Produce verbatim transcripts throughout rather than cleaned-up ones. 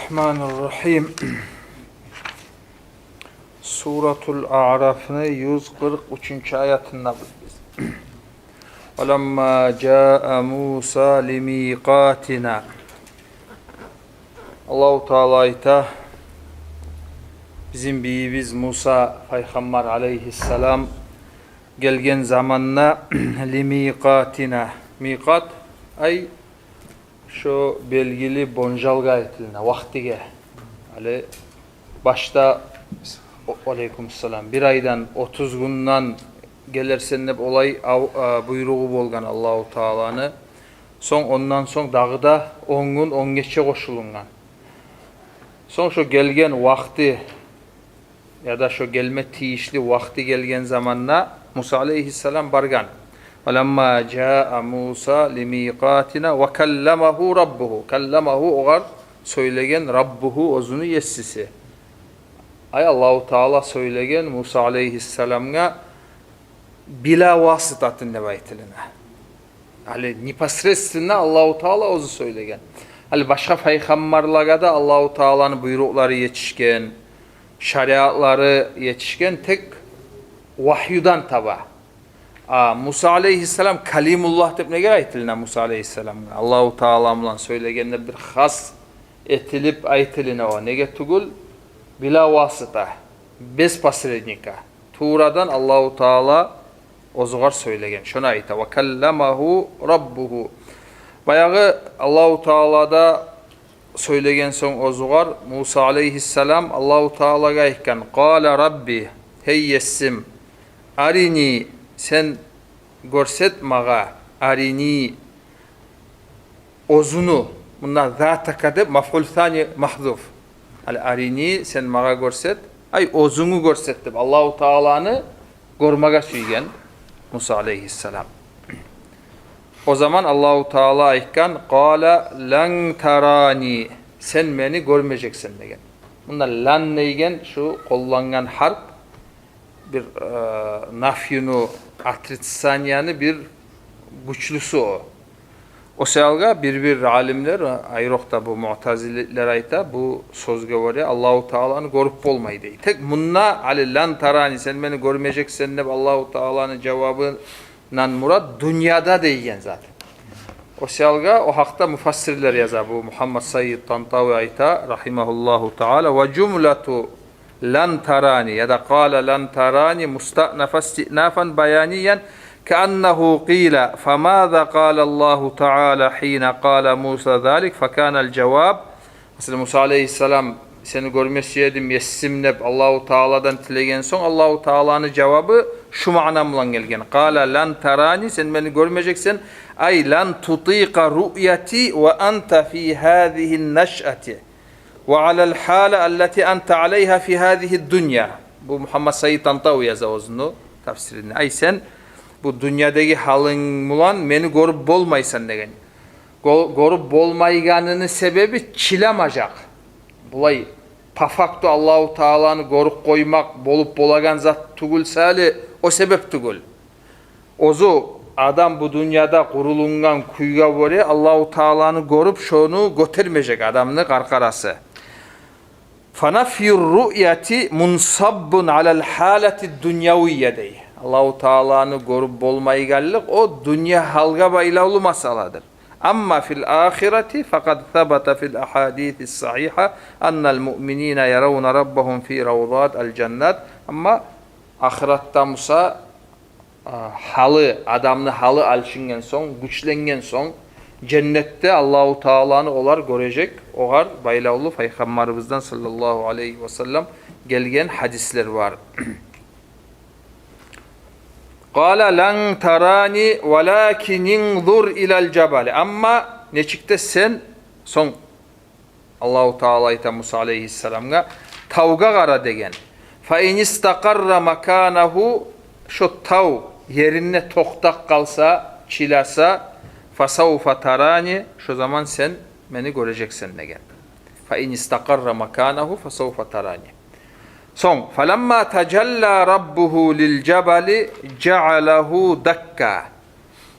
Рахманир Рахим. Суратул Аърафны юз къыркъ уьчюнчю аятында биз. Валамма жаа Муса лимикъатина. Аллагьу Таала айта, бизин бийибиз Муса пайхаммар алейгьиссалам гелген заманда лимикъатина. Микъат, ай, шо белгили бонжалгъа айтылына, вакътиге. Гьали башда, о-, алейкум салам, бир айдан, отуз гюнден гелерсен деп олай ав-, а, буйругъу болгъан Аллагьу Тааланы. Сонг, ондан сонг дагъы да он гюн, он гече къошулунгъан. Сонг шо гелген вакъти, яда шо гелме тийишли вакъти гелген заманда Муса алейгьиссалам баргъан. Валамма жаа Муса лимикъатина ва калламагьу Раббугьу. Калламагьу, огъар сёйлеген, Раббугьу, оьзюню есиси. Ай, Аллагьу Таала сёйлеген Муса алейгьиссаламгъа била васитатын деп айтылына. Гьали непосредственно Аллагьу Таала оьзю сёйлеген. Гьали башгъа пайхаммарлагъа да Аллагьу Тааланы буйрукълары етишген, шариатлары етишген, тек вагьюдан таба. А Муса алейгьиссалам Калимуллагь деп неге айтылына Муса алейгьиссаламгъа? Аллагьу Таала булан сёйлегенде бир хас этилип айтылына о. Неге тюгюл? Била васита, без посредника. Туврадан Аллагьу Таала оьзюгъар сёйлеген. Шону айта. Ва калламагьу Раббугьу. Баягъы Аллагьу Таала да сёйлеген сонг оьзюгъар, Муса алейгьиссалам Аллагьу Таалагъа айтгъан: «Къала Рабби, гьей есим, арини, сен гёрсет магъа, арини, оьзюню». Мунда затака деп мафъул сани магьзуф. Гьали арини, сен магъа гёрсет, ай, оьзюнгню гёрсет деп Аллагьу Тааланы гёрмеге сюйген Муса алейгьиссалам. О заман Аллагьу Таала айтгъан: «Къала лан тарани, сен мени гёрмежексен», – деген. Мунда лан деген шу къоллангъан гьарп, бир, э, нафюну, отрицанияны бир гючлюсю о. О саялгъа бир-бир алимлер, айрокъда бу муътазилитлер айта, бу сёзге гёре Аллагьу Тааланы гёрюп болмай дей. Тек мунда гьали «лан тарани», сен мени гёрмежексен деп Аллагьу Тааланы жавабындан мурат дюньяда деген зат. О саялгъа о гьакъда муфассирлер яза. Бу Мугьаммад Сайид Тантави айта, рагьимагьуллагьу таала: «Ва жумлату лан тарани, яда къала лан тарани мустаънафа истиънафан баяниян, кааннагьу къила: фамаза къала Аллагьу таала хьина къала Муса залик, факанал жаваб». Масала, Муса алейгьиссалам: «Сени гёрме сюедим, есим», – деп Аллагьу Тааладан тилеген сонг, Аллагьу Тааланы жавабы шу маъна булан гелген: «Къала лан тарани, сен мени гёрмежексен, ай лан тутикъа руъяти ва анта фи гьазигьи нашъати». «Ва алал гьала аллати анта алайгьа фи гьазигьи дунья». Бу Мугьаммад Сайид Тантави яза оьзюню тафсиринде. Ай, сен бу дюньядагъы гьалынг булан мени гёрюп болмайсан деген. Гё-, гёрюп болмайгъаныны себеби чиламажакъ. Булай по факту Аллагьу Тааланы гёрюп къоймакъ болуп болагъан зат тюгюл сали, о себеп тюгюл. Оьзю адам бу дюньяда къурулунгъан кюйге гёре Аллагьу Тааланы гёрюп, шону гётермежек адамны къаркъарасы. «Фанафйу руъяти мунсаббун алал гьалати дуньявия», – дей. Аллагьу Тааланы гёрюп болмайгъанлыкъ о дюнья гьалгъа байлавлу масъаладыр. «Амма фил ахирати факъад сабата фил агьадиси сагьигьа аннал муъминина яравна раббагьум фи равдатил жаннат». Амма ахыратда буса, а, гьалы, адамны гьалы алышынгъан сонг, гючленген сонг, женнетде Аллагьу Тааланы олар гёрежек, огъар байлавлу Пайхаммарыбыздан саллаллагьу алайгьи ва саллам гелген гьадислер бар. «Къала лан тарани валакин инзур илал жабали». Амма нечик де сен, сонг Аллагьу Таала айта Муса алайгьиссаламгъа: «Тавгъа къара», – деген. «Фа ин истакъарра маканагьу», шо тав еринде токътап къалса, чиласа, «фасавфа тарани», шо заман сен мени гёрежексен деген. «Фа ин истакъарра маканагьу фасавфа тарани». Сонг: «Фаламма тажалла раббугьу лил жабали жаалагьу дакка».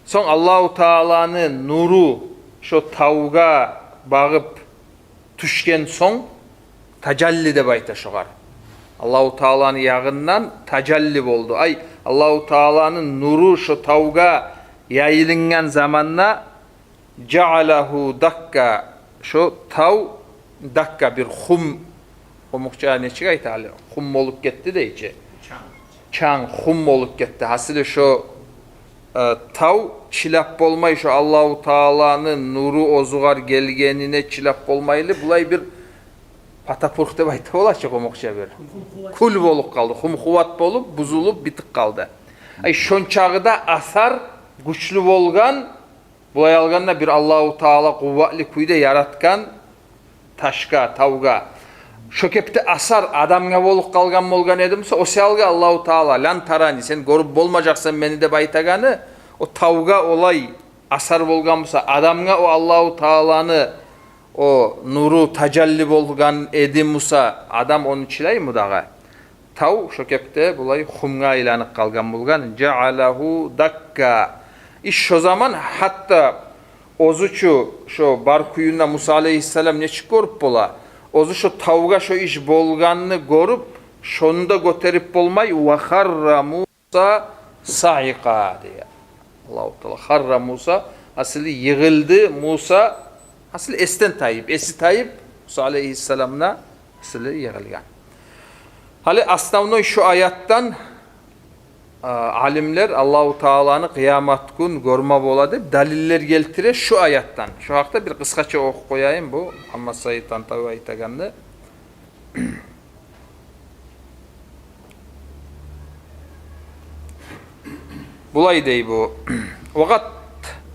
Сонг Аллагьу Тааланы нуру шо тавгъа багъып тюшген сонг, тажалли деп айта шогъар. Аллагьу Тааланы ягъындан тажалли болду. Ай, Аллагьу Тааланы нуру шо тавгъа яйылынгъан заманда, жаалагьу дакка, шо тав дакка, бир хум, къумукъча нечик айта гьали, хум болуп гетди дейчи. Чанг, хум болуп гетди. Гьасили шо, э, тав чыдап болмай, шо Аллагьу Тааланы нуру оьзюгер гелгенине чыдап болмайлы, булай бир патапурх деп айта бола чы къумукъча бир. Кюл болуп къалды, хум-хуват болуп, бузулуп, битип къалды. Ай, шончакъы да асар гючлю болгъан, булай алгъанда бир Аллагьу Таала къувватлы кюйде яратгъан ташгъа, тавгъа. Шо кепде асар адамгъа болуп къалгъан болгъан эди буса, о саялгъа Аллагьу Таала, «Лан тарани», сен гёрюп болмажакъсан мени деп айтагъаны, о тавгъа олай асар болгъан буса, адамгъа о Аллагьу Тааланы о нуру тажалли болгъан эди буса, адам ону чылаймы дагъы? Тав шо кепде булай хумгъа айланып къалгъан болгъан. Жаалагьу дакка. Иш шо заман гьатта оьзю чю шо бар кююнде Муса алейгьиссалам нечик гёрюп бола? Оьзю шо тавгъа шо иш болгъанны гёрюп, шону да гётерип болмай, ва харра Муса саикъа дей. Аллагьу Таала, харра Муса, гьасили йыгъылды Муса, гьасили эсден тайып, эси тайып, Муса алейгьиссалам да гьасили йыгъылгъан. Гьали основной шу аятдан, а, алимлер Аллагьу Тааланы къыямат гюн гёрме бола деп далиллер гелтире шу аятдан. Шу гьакъда бир къысгъача охуп къояйым бу Мугьаммад Саид Тантави айтагъанны. Булай дей бу. وقد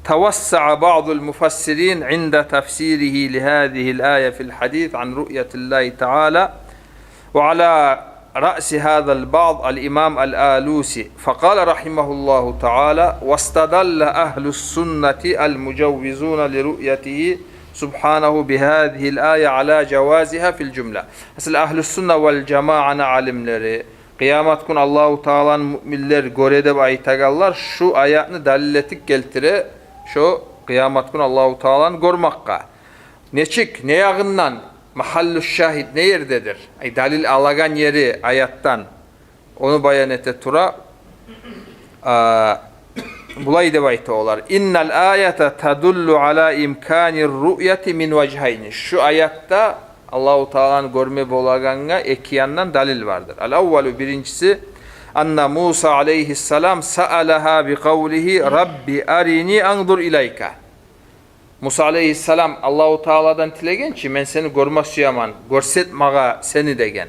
توسع بعض المفسرين عند تفسيره لهذه الآية في الحديث عن رؤية الله تعالى، وعلى رأس هذا البعض الإمام الآلوسي، فقال رحمه الله تعالى: واستدل أهل السنة المجوزون لرؤيته سبحانه بهذه الآية على جوازها في الجملة. Гьасили агьлюс-сунна вал жамааны алимлери, къыямат гюн Аллагьу Тааланы муъминлер гёре деп айтагъанлар, шу аятны далил этип гелтире, шо къыямат гюн Аллагьу Тааланы гёрмекге. Нечик, не ягъындан, магьаллу шагьид не ердедир? Ай, далил алагъан ери аятдан. Ону баян эте тура, а, булай деп айта олар: إن الآية تدل على إمكان الرؤية من وجهين. Шу аятда Аллагьу Тааланы гёрме болагъангъа эки яндан далил бардыр. الأول, биринчиси, أن موسى عليه السلام سألها بقوله: رب أرني أنظر إليك. Муса алейгьиссалам Аллагьу Тааладан тилеген чи: «Мен сени гёрме сюемен, гёрсет магъа сени», — деген.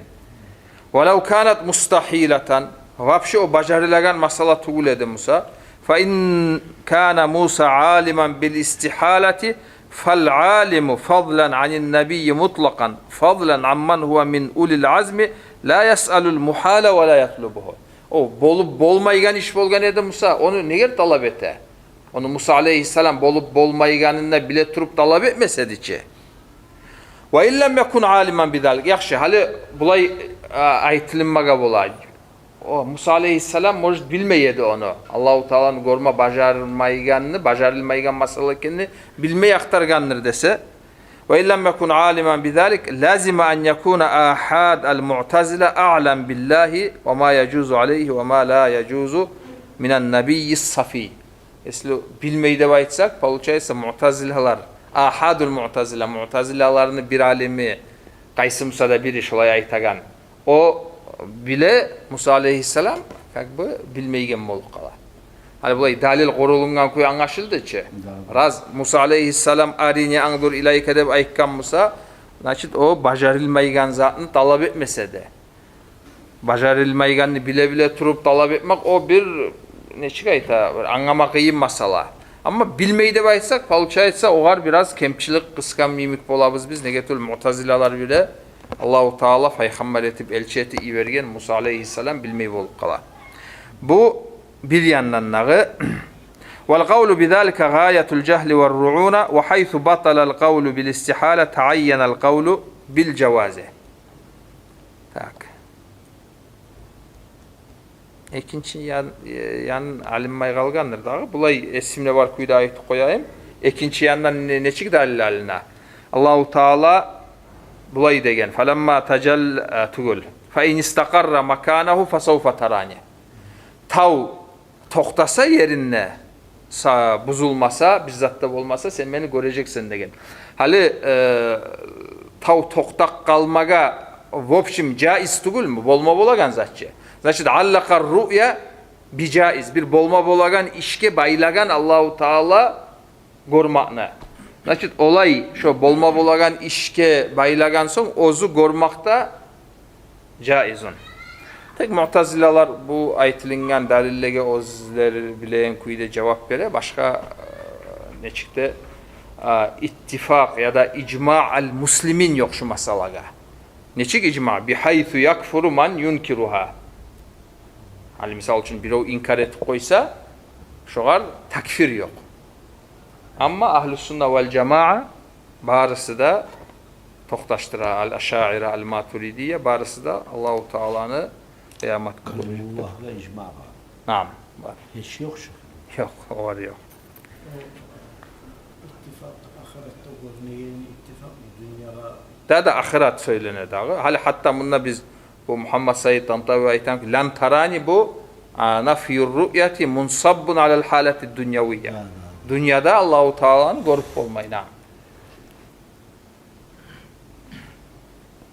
ولو كانت مستحيلة, вообще о бажарылагъан масъала тюгюл эди буса, فإن كان موسى عالما بالاستحالة فالعالم فضلا عن النبي مطلقا فضلا عمن هو من أولي العزم لا يسأل المحال ولا يطلبه. О болуп болмайгъан иш болгъан эди буса, ону неге талап эте? Ону Муса алейгьиссалам болуп болмайгъанын да биле туруп талап этмес эди чи. وإن لم يكن عالما بذلك. Яхшы, гьали булай, а, айтылынмагъа бола. О, Муса алейгьиссалам, может, билмей эди ону, Аллагьу Тааланы гёрме бажарылмайгъанны, бажарылмайгъан масъала экенни билмей ахтаргъандыр десе. وإن لم يكن عالما بذلك لزم أن يكون آحاد المعتزلة أعلم بالله وما يجوز عليه وما لا يجوز من النبي الصفي. Если билмей деп айтсакъ, получается, муътазилалар, ахадул муътазила, муътазилаланы бир алими, къайсы буса да бири шолай айтагъан. О биле, Муса алейгьиссалам как бы билмейген болуп къала. Гьали булай далил къурулунгъан кюй англашылды чы. Да, да. Раз Муса алейгьиссалам «أرني أنظر إليك» деп айтгъан буса, значит, о бажарылмайгъан затны талап этмес эди. Бажарылмайгъанны биле-биле туруп талап этмек, о бир, нечик айта, бир англама къыйын масъала. Амма билмей деп айтсакъ, получается, огъар бираз кемчилик къыскъан йимик болабыз биз. Неге тюгюл, муътазилалар биле Аллагьу Таала пайхаммар этип, элчи этип йиберген Муса алейгьиссалам билмей болуп къала. Бу бир яндан дагъы. والقول بذلك غاية الجهل والرعونة، وحيث بطل القول بالاستحالة تعين القول بالجواز. Так. Экинчи ян, э, ян алынмай къалгъандыр дагъы. Булай эсимде бар кюйде айтып къояйым. Экинчи яндан не, нечик далил алына? Аллагьу Таала Булай деген: «Фаламма тажал-», э, тюгюл. «Фа ин истакъарра маканагьу фасавфа тарани». Тав токътаса еринде, са-, бузулмаса, бир зат да болмаса, сен мени гёрежексен деген. Гьали, э, тав токътап къалмагъа, в общем, жаиз тюгюлмю? Болма болагъан зат чы. Значит, аллакъа руъя би жаиз. Бир болма болагъан ишге байлагъан Аллагьу Таала гёрмекни. Значит, олай, шо болма болагъан ишге байлагъан сонг, оьзю гёрмек де жаизун. Тек муътазилалар бу айтылынгъан далиллеге оьзлери билеген кюйде жавап бере, башгъа, э, нечик де, э, иттифакъ яда ижмаъ ал-муслимин ёкъ шу масъалагъа. Нечик ижмаъ? «Бихайсу якфуру ман юнкиругьа». Гьали, мисал учун, бирев инкар этип къойса, шогъар такфир ёкъ. Амма агьлу сунна вал жамаа барысы да токъташдыра, ал-ашаира, ал-матуридия, барысы да Аллагьу Тааланы къыямат гюню. Калимуллагьгъа, ижмагъа. Наам, бар. Гьеч ёкъ шу. Ёкъ, олар ёкъ. О иттифакъ, ахыратда гёрмегени иттифакъ, дюньягъа. Да, да, ахырат сёйлене дагъы. Гьали гьатта мунда биз бу Мугьаммад Саид Тантави айтгъан ки, «Лан тарани» бу, а, нафйур руъяти мунсаббун алал гьалати дуньявия. Да, да. Дюньяда Аллагьу Тааланы гёрюп болмай, наам.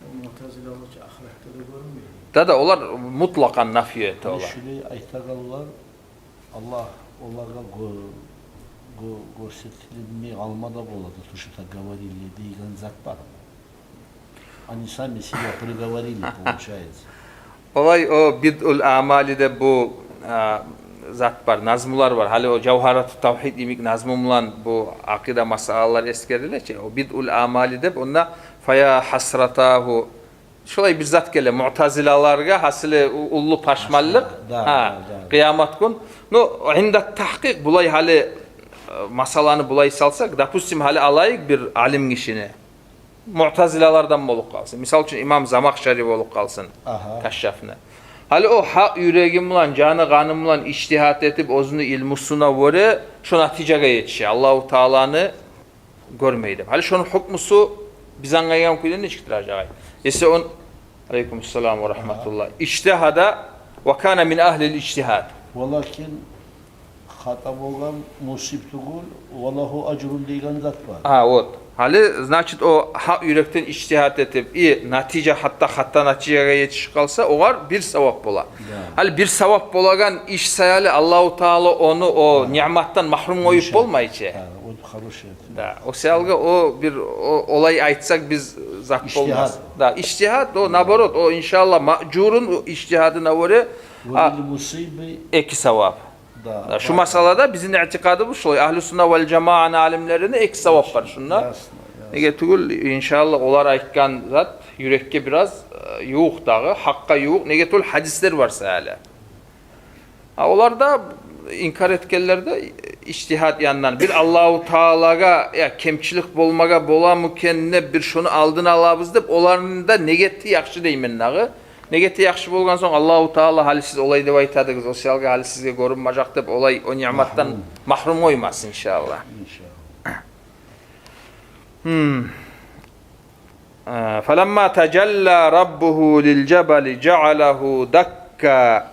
О муътазилалар чы ахыратда да гёрюнмейди. Да, да, олар мутлакъан нафи эте олар. Шулай айтагъанлар, Аллагь олагъа гё-, гё-, гёрсетилмей къалма да бола, то, что так говорили деген зат бар. Они сами себя приговорили, получается. Олай, о бидъул амали деп бу, а, зат бар, назмулар бар. Гьали о Жавгьарату Тавгьид йимик назму булан бу акъида масъалалар эсгериле чи. О бидъул амали деп, онда «фая гьасратагьу». Шолай бир зат геле муътазилаларгъа, гьасили у-, уллу пашманлыкъ. Пашман, да, гьа, да, да. Къыямат гюн. Ну, инда тагькъикъ, булай гьали, э, масъаланы булай салсакъ, допустим, гьали алайыкъ бир алим гишини. Муътазилалардан болуп къалсын. Мисал учун, имам Замахшари болуп къалсын. Агьа. Кашшафны. Гьали о гьакъ юреги булан, жаны-къаны булан ижтигьат этип, оьзюню илмусуна гёре шо натижагъа етише, Аллагьу Тааланы гёрмей деп. Гьали шону гьукмусу биз англайгъан кюйде нечикдир, гьажагъай? Эсе он, алейкум салам ва рагьматуллагь. Ижтагьада ва кана мин агьлил ижтигьад. Валакин хата болгъан, мусиб тюгюл, «ва лагьу ажрун» деген зат бар. А, вот. Гьали, значит, о гьакъ юрекден ижтигьат этип, и натижа, гьатта хата натижагъа етишип къалса, огъар бир савап бола. Да. Гьали бир савап болагъан иш саялы Аллагьу Таала ону о, да, ниъматдан магьрум къоюп, иншаллагь, болмай чы. Да, о хороший. Да, о саялгъа о бир, о, олай айтсакъ биз, зат болмас. Ижтигьад. Да, ижтигьад, о, наоборот, о, иншаллагь, маъжурун, о ижтигьадына гёре, а, ва лил мусиби, эки савап. Да, да, шу масъалада бизин итикъадыбыз шулай. Агьлу сунна вал жамааны алимлерини эки савап бар шунда. Ясно, ясно. Неге тюгюл, иншаллагь, олар айтгъан зат юрекге бираз, э, ювукъ дагъы, гьакъгъа ювукъ. Неге тюгюл, гьадислер бар саялы. А олар да, инкар этгенлер де, ижтигьад янындан, бир Аллагьу Таалагъа, я, кемчилик болмагъа боламы экен деп, бир шону алдын алабыз деп, оланы да негети яхшы деймен дагъы. Негети яхшы болгъан сонг, Аллагьу Таала, гьали сиз олай деп айтадыгъыз, о саялгъа гьали сизге гёрюнмежек деп, олай о ниъматдан магьрум, магьрум къоймас, иншаллагь. Иншаллагь. Гьм. Э, «Фаламма тажалла раббугьу лил жабали жаъалагьу дакка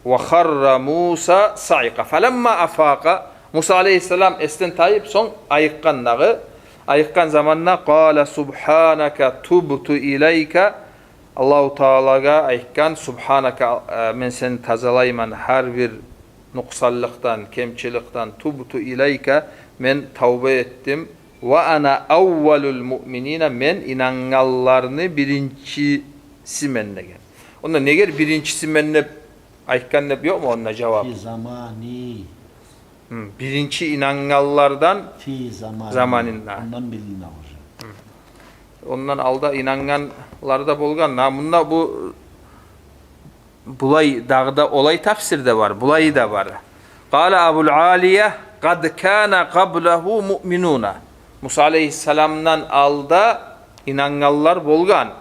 ва харра Муса саикъа». «Фаламма афакъа», Муса алейгьиссалам эсден тайып, сонг айыкъгъан дагъы. Айыкъгъан заманда, «къала субгьанака тубту илайка», Аллагьу Таалагъа айтгъан: «Субгьанака, э, мен сени тазалайман гьар бир нукъсанлыкъдан, кемчиликден, тубту илайка, мен тавба этдим, ва ана аввалул муъминина, мен инангъанланы биринчисимен», – деген. Онда негер биринчисимен деп айтгъан деп ёкъму онда жавап? Фи замани. Гьм, биринчи инангъанлардан. Фи замани. Заманинда. Ондан билине уже. Гьм. Ондан алда инангъанлар да болгъан. Гьа, мунда бу, булай дагъы да олай тафсир де бар, булай да бар. «Къала Абул Алия: къад кана къаблагьу муъминуна». Муса алейгьиссаламдан алда инангъанлар болгъан.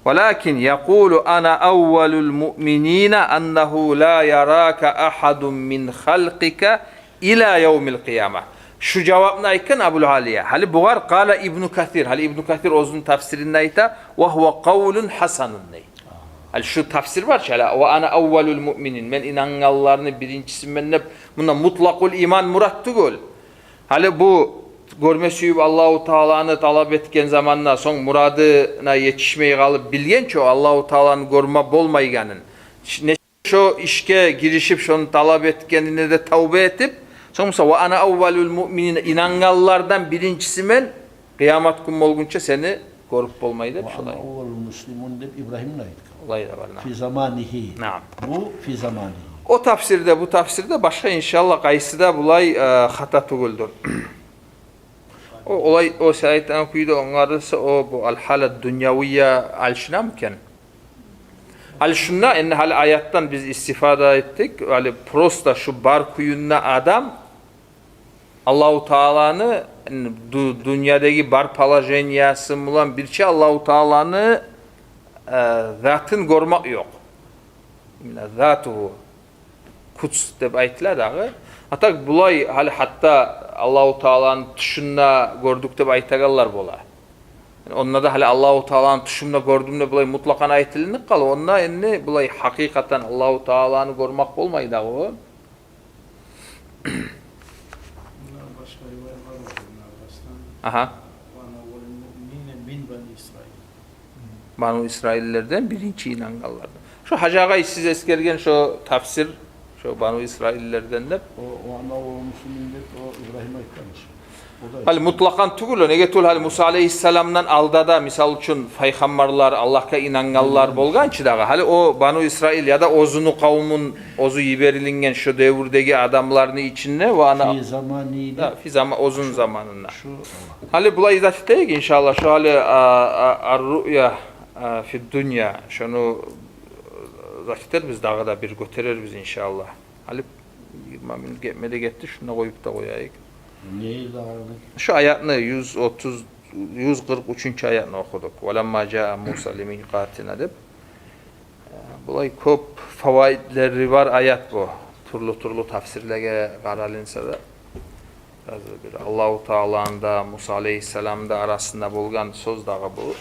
«Валакин якъулу ана аввалул муъминина аннагьу ла ярака агьадун мин халкъика ила явмил къияма». Шу жавапны айтгъан Абул Алия. Гьали бугъар къала Ибну Касир. Гьали Ибну Касир оьзюню тафсиринде айта, "Ва гьува къавлун гьасанун" дей. Гьали шу тафсир бар чы, гьали, "Ва ана аввалул муъминин", мен инангъанланы биринчисимен деп, мунда мутлакъул иман мурат тюгюл. Гьали бу гёрме сююп Аллагьу Тааланы талап этген заманда, сонг мурадына етишмей къалып, билген чи о Аллагьу Тааланы гёрме болмайгъанын. Ш-, не шо ишге гиришип, шону талап этгенине де тавба этип, сонг буса, "Ва ана аввалул муъминин", инангъанлардан биринчисимен, къыямат гюн болгъунча сени гёрюп болмай деп, шолай. "Ва ана аввалул муслимин" деп Ибрагьим де айтгъан. Олай да бар, наам. Фи заманигьи. Наам. Бу фи заманигьи. О тафсирде, бу тафсирде, башгъа, иншаллагь, къайсы да булай, э, хата тюгюлдюр. О, олай, о сен айтгъан кюйде онгарылса, о, бу ал-гьала дуньявия алышынамы экен? Гьали шунда, энни гьали аятдан биз истифада этдик. Гьали просто шу бар кюйюнде адам Аллагьу Тааланы, энни ду-, дюньядагъы бар положениясы булан бирче Аллагьу Тааланы, э, затын гёрмек ёкъ. Именно затугьу, кудс деп айтыла дагъы. А так булай гьали гьатта Аллагьу Тааланы тюшюнде гёрдюк деп айтагъанлар бола. Онда да гьали Аллагьу Тааланы тюшюмде гёрдюм деп булай мутлакъан айтылынып къала, онда энни булай гьакъыкъатдан Аллагьу Тааланы гёрмек болмай дагъы о. Мундан башгъа риваят бар о, мундан башгъа. Агьа. "Ва ана аввалул муъминин мин бани Исраил". Бану Исраиллерден биринчи инангъанлардан. Шо гьажи агъай сиз эсгерген шо тафсир, шо Бану Исраиллерден деп. О, "Ва ана аввалул муслимин" деп о Ибрагьим айтгъан чы. О да... Гьали мутлакъан тюгюл о, неге тюгюл, гьали Муса алейгьиссаламдан алда да, мисал учун, пайхаммарлар, Аллагьгъа инангъанлар болгъан чы дагъы. Гьали о Бану Исраил яда оьзюню къавмун, оьзю йиберилинген шо девюрдеги адамланы ичинде, "Ва ана..." Фи замани... Да, фи зама-, оьзюню заманында. Шу... Гьали булай зат этейик, иншаллагь, шо гьали, а, а, ар-руъя, а, фи дунья, шону зат этербиз, дагъы да бир гётерербиз, иншаллагь. Гьали йигирма минут гетме де гетди, шунда къоюп да къояйыкъ. Не дагъы? Шу аятны, юз отуз, юз къыркъ уьчюнчю аятны охудукъ. "Ва ламма жаа Муса лимикъатина" деп. Э, булай кёп фаваидлери бар аят бу. Тюрлю-тюрлю тафсирлеге къаралынса да. Бир Аллагьу Тааланы да, Муса алейгьиссаламны да арасында болгъан сёз дагъы бу.